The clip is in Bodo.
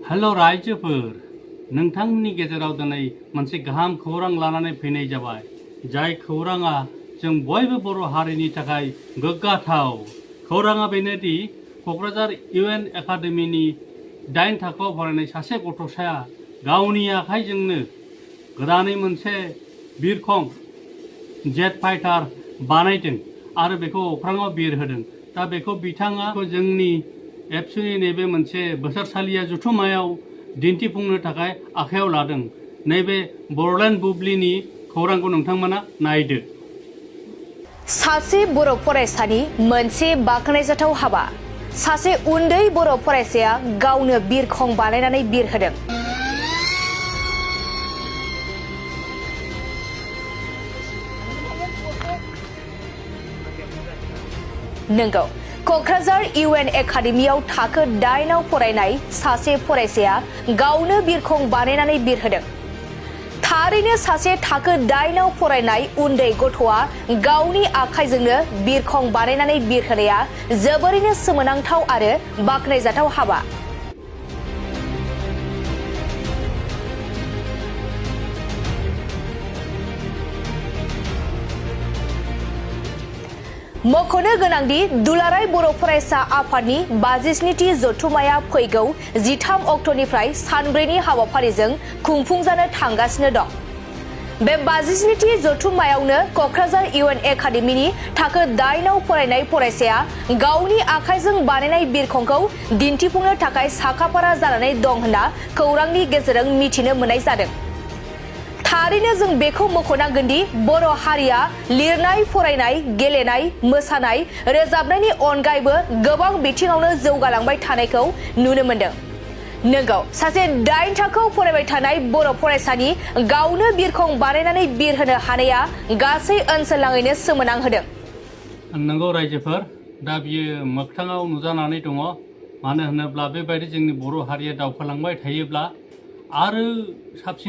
हेलो रायजोफोर नोंथांमोननि गेजेराव दिनै मोनसे गाहाम खौरां लानानै फैनाय जाबाय जाय खौराङा जों बयबो बर' हारिनि थाखाय गोग्गाथाव खौराङा बेनोदि क'क्राझार इउएन एकाडेमिनि 8 थाखोआव फरायनाय सासे गथ'साया गावनि आखाइजोंनो गोदानै मोनसे बिरखं जेट फाइटार बानायदों आरो बेखौ अख्राङाव बिरहोदों दा बेखौ बिथाङा जोंनि एबसुनि नैबे मोनसे बोसोरसालिया जथुम्मायाव दिन्थिफुंनो थाखाय आखायाव लादों नैबे बड'लेण्ड बुब्लिनि खौरांखौ नोंथांमोना नायदो सासे बर' फरायसानि मोनसे बाखनायजाथाव हाबा सासे उन्दै बर' फरायसाया गावनो बिरखं बानायनानै बिरहोदों नंगौ क'क्राझार इउएन एकाडेमियाव थाखो 8 आव फरायनाय सासे फरायसाया गावनो बिरखं बानायनानै बिरहोदों थारैनो सासे थाखो 8 आव फरायनाय उन्दै गथ'आ गावनि आखाइजोंनो बिरखं बानायनानै बिरहोनाया जोबोरैनो सोमोनांथाव आरो बाखनायजाथाव हाबा मख'नो गोनांदि दुलाराय बर' फरायसा आफादनि 57थि जथुम्माया फैगौ 13 अक्ट'निफ्राय सानब्रैनि हाबाफारिजों खुंफुंजानो थांगासिनो दं बे 57थि जथुम्मायावनो क'क्राझार इउएन एकाडेमिनि थाखो 8 आव फरायनाय फरायसाया गावनि आखाइजों बानायनाय बिरखंखौ दिन्थिफुंनो थाखाय साखाफारा जानानै दं होनना खौरांनि गेजेरजों मिथिनो मोननाय जादों थारैनो जों बेखौ मख'नांगोनदि बर' हारिया लिरनाय फरायनाय गेलेनाय मोसानाय रोजाबनायनि अनगायैबो गोबां बिथिङावनो जौगालांबाय थानायखौ नुनो मोनदों नंगौ सासे 8 थाखोआव फरायबाय थानाय बर' फरायसानि गावनो बिरखं बानायनानै बिरहोनो हानाया गासै ओनसोलनाङैनो सोमोनांहोदों नंगौ रायजोफोर दा बियो मोगथाङाव नुजानानै दङ मानो होनोब्ला बेबायदि जोंनि बर' हारिया दावखोलांबाय थायोब्ला आरो साबसिन